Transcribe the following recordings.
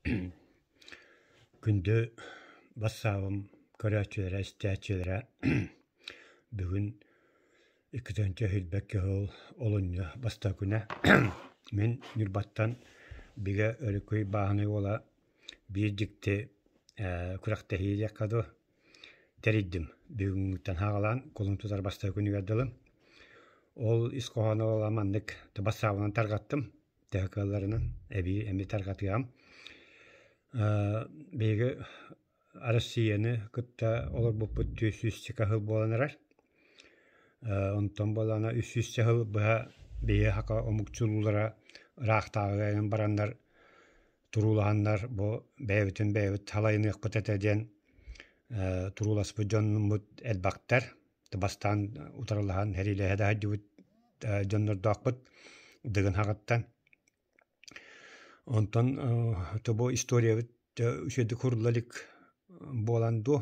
Күндү бассаабым көрөөччүлэрэ, истээччилэрэ бүгүн 2021 сыл олунньу бастакы күнэ мин Ньурбаттан Бигэ Өрүкүй бааһынай уола биир дьикти күрэхтэһии диэххэ дуу тэрийдим. Бүгүҥҥүттэн саҕалаан кулун тутар бастакы күнүгэр дылы. Ол ис хоһооно буолла маннык бассаабынан тарҕаттым. Төһө кыалларынан эбии эмиэ тарҕатыам. Биһиги Россияны кытта олорбуппут 400 сыл буолан эрэр. Онтон буоллаҕына 300 сыл быһа биһиги саха омук чулуулара ыраахтааҕыга бараннар туруулаһаннар бу бэйэбитин бэйэбит салайыныахпыт этэ диэн турууласпыт дьонноммут элбэхтэр. Бастаан утарылаһан сэриилэһэ да сылдьыбыт дьоннордоохпут Дыгын хаҕыттан. Онтон бу историябыт үчүгэйдик курулла илик буолан дуо,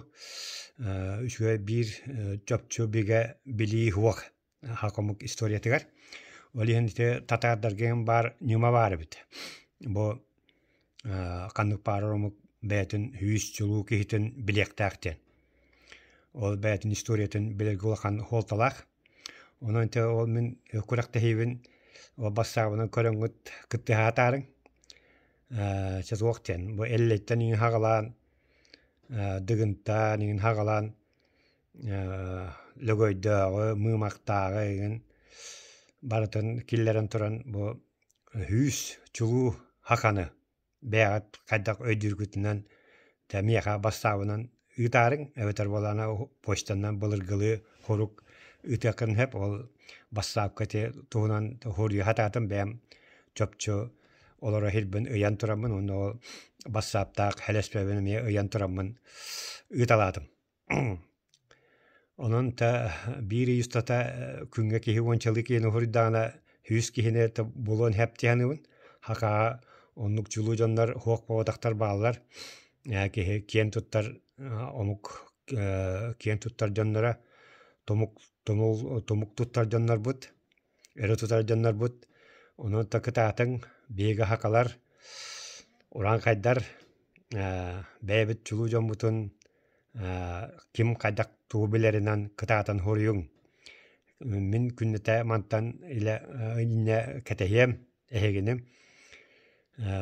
үчүгэй биир чопчу бигэ билии суох саха омук историятыгар. Ол иһин ити татаардарга баар ньыма баар эбит. Бу ханнык баарар омук бэйэтин сүүс чулуу киһитин билиэхтээх диэн. Ол бэйэтин историятын билэргэ улахан суолталаах. Онон ити ол мин күрэхтэһиибин ол бассаабынан көрөҥҥүт кыттыһаатаарыҥ. Чэ суох диэн. Бу Эллэйтэн иҥин хаҕалаан, Дыгынтан иҥин хаҕалаан Лөгөйдөөҕү, Мыымахтааҕы игин барытын киллэрэн туран бу сүүс чулуу хаханы бэйэҕит хайдах өйдүүргүтүнэн дьэ миэхэ бассаабынан ыытаарыҥ эбэтэр буоллаҕына почтанан былыргылыы хорук ыытыаххын сөп ол бассаапка ити туһунан хоруйа сатаатым бэйэм чопчу олоро сирбин ыйан тураммын уонна ол бассааптаах хэлэспэбин эмиэ ыйан тураммын ыыталаатым. Онон та биир ый устата күҥҥэ киһи уончалыы киһини уһуруйдаҕына сүүс киһини булуон сөп дии саныыбын. Хакаа оннук чулуу дьоннор суох буолбатахтар бааллар. Киһи киэн туттар омук киэн туттар дьонноро тумук тумул тумук туттар дьоннорбут, өрө тутар дьоннорбут. Онон та кытаатыҥ, биһиги хакалар, урааҥхайдар бэйэбит чулуу дьоммутун ким хайдах тугу билэринэн кытаатан суруйуҥ. Мин күннэтэ мантан илэ инньэ кэтэһиэм эһигини.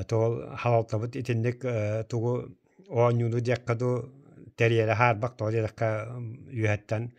Тоҕо халалтабыт итинник тугу оонньууну диэххэ дуу тэрийэрэ хаарбах тоҕо диэтэххэ үөһэттэн.